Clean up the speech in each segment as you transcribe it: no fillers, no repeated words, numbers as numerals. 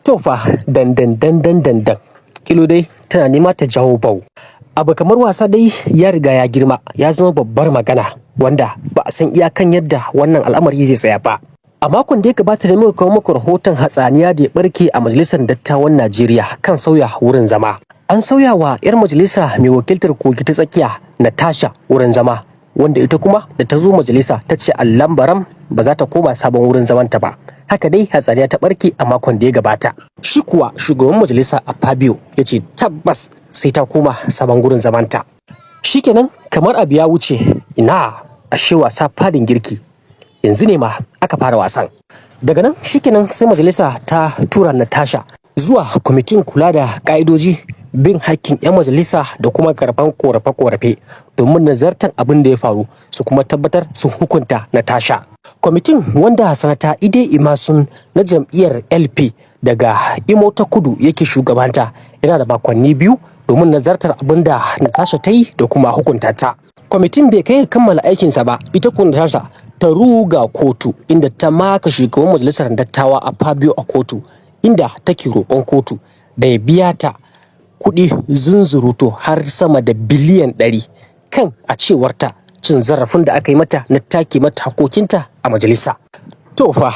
To fa, dandan dandan dandan kilo dai tana nema ta jawo bau. Abu kamar wasa dai ya riga ya girma ya zama babbar magana wanda ba a san iyakan yadda wannan al'amari zai tsaya ba. A makon da ya gabata da muka kawo muku rahoton hatsaniya da ya barke a Majalisar Dattawan Najeriya kan sauya wurin zama. An sauya wa 'yar majalisa mai wakiltar Kogi ta Tsakiya, Natasha, wurin zama, wanda ita kuma da ta zo majalisa ta ce allambaram ba za ta koma sabon wurin zamanta ba. Haka dai hatsaniya ta barke a makon da ya gabata. Shi kuwa shugaban majalisa Akpabio ya ce tabbas sai ta koma sabon gurin zamanta. Shikenan kamar abu ya wuce, ina ashe wasa fadin girki. Yanzu ne ma aka fara wasan. Daga nan shikenan sai majalisa ta tura Natasha zuwa kwamitin kula da ka'idoji, bin hakkin 'yan majalisa da kuma karban korafe-korafe domin nazartan abin da ya faru su kuma tabbatar sun hukunta Natasha. Kwamitin, wanda Sanata Ide Imasun na jam'iyyar LP daga Imo ta Kudu yake shugabanta, yana da makonni 2 domin nazartar abin da Natasha ta yi da kuma hukunta ta. Kwamitin bai kai kammala aikinsa ba, ita kuwa Natasha ta ruga kotu, inda ta maka shugaban Majalisar Dattawa Akpabio a kotu, inda take roƙon kotu da ya biya ta kuɗi zunzurutu har sama da biliyan 100 kan, a cewarta, cin zarafin da aka yi mata na take mata hakokinta a majalisa. To fa,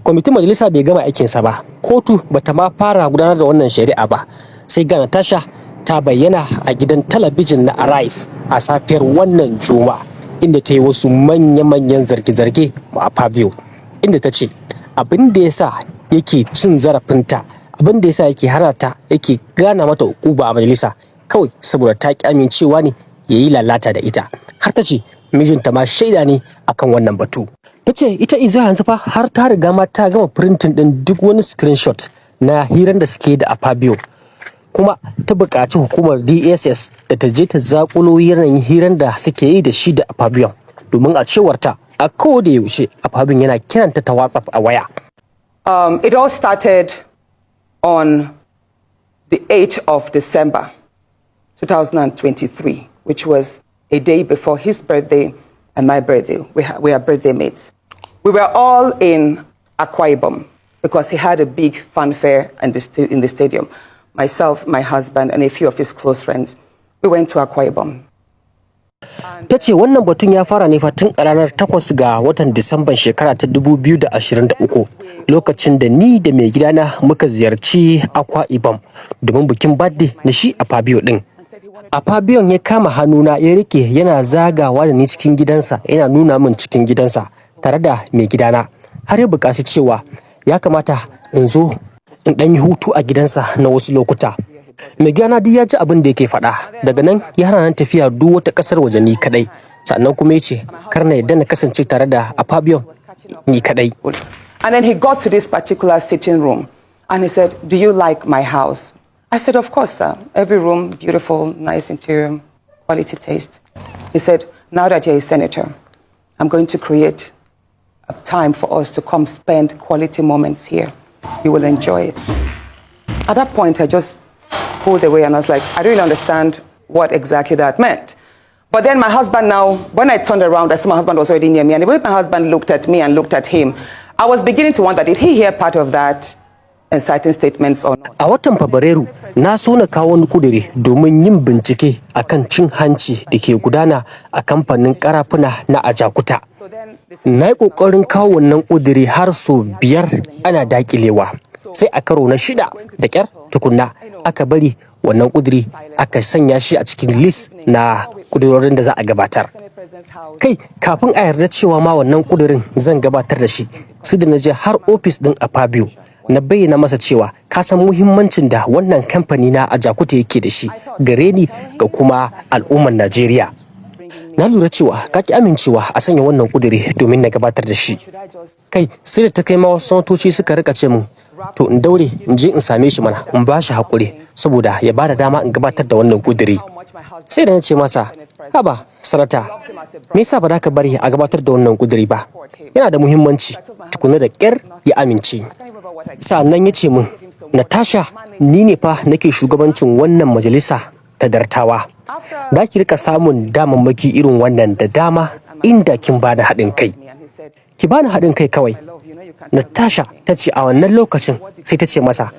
kwamitin majalisa bai gama aikinsa ba, kotu bata ma fara gudanar da wannan shari'a ba, sai ga Natasha ta bayyana a gidan talabijin na Arise a safiyar wannan Juma'a, inda ta yi wasu manya-manyan zarge-zarge ma Akpabio, inda ta ce abin da ya sa yake cin zarafinta, abin da ya sa yake hana ta, yake gana mata ukuba a majalisa, kawai saboda ta ki amincewa ne ya yi lalata da ita. Har ta ce mijinta ma shaida ne akan wannan batu. Ta ce ita izuwa yanzu fa har ta riga ma ta gama printing din duk wani screenshot na hirar da suke da Akpabio, kuma ta buƙaci hukumar DSS da ta je ta zaƙulo yanayin hirar da suke yi da shi da Akpabio, domin a cewarta a koda yaushe Akpabio yana kiranta ta WhatsApp a waya. It all started on the 8th of December 2023, which was a day before his birthday and my birthday. We are birthday mates. We were all in Akwa Ibom because he had a big fanfare in the stadium. Myself, my husband, and a few of his close friends. We went to Akwa Ibom. Ta ce wannan batun ya fara ne fa tun a ranar 8 ga watan Disamban shekara ta 2023, lokacin da ni da mai gidana muka ziyarci Akwa Ibom domin bikin birthday na shi Akpabio din. Akpabion ya kama hannuna ya rike, yana zagawa da ni cikin gidansa, yana nuna min cikin gidansa tare da mai gidana, har ya buƙaci cewa ya kamata in zo in ɗan yi hutu a gidansa na wasu lokuta. Mai gidana duk ya ji abin da yake faɗa. Daga nan ya hana ni tafiya duk wata ƙasar waje ni kaɗai, sannan kuma ya ce kar na yadda na kasance tare da Akpabio ni kaɗai. And then he got to this particular sitting room and he said, "Do you like my house?" I said, "Of course, sir. Every room, beautiful, nice interior, quality taste." He said, "Now that you're a senator, I'm going to create a time for us to come spend quality moments here. You will enjoy it." At that point, I just pulled away and I was like, I don't really understand what exactly that meant. But then my husband now, when I turned around, I saw my husband was already near me. And the way my husband looked at me and looked at him, I was beginning to wonder, did he hear part of that inciting statements or not? A watan Fabrairu na so na kawo wani kuduri domin yin bincike akan cin hanci da ke gudana a kamfanin karafuna na Ajakuta. Na yi ƙoƙarin kawo wannan kuduri har sau biyar ana daƙilewa. Sai a karo na shida da ƙyar tukunna aka bari wannan kuduri aka sanya shi a cikin list na kudurorin da za a gabatar. Kai, kafin a yarda cewa ma wannan kudurin zan gabatar da shi, sai da na je har ofis ɗin Akpabio na bayyana masa cewa ka san muhimmancin da wannan kamfani na Ajakuta yake da shi gare ni ga kuma al'ummar Najeriya. Na lura cewa ka ki amincewa a sanya wannan kuduri domin na gabatar da shi. Kai, sai da ta kai ma wasu sanatoci suka rika ce min to in daure in je in same shi mana in ba shi haƙuri saboda ya bada dama in gabatar da wannan kuduri. Sai da na ce masa, "Haba sanata, me yasa ba za ka bari a gabatar da wannan kuduri ba? Yana da muhimmanci." Tukuna da ƙyar ya amince. Sa'annan ya ce min, "Natasha, ni ne fa nake shugabancin wannan majalisa ta dattawa. Za ki rika samun damammaki irin wannan da dama inda kin bani haɗin kai. Ki bani haɗin kai kawai." Natasha ta ce a wannan lokacin sai ta ce masa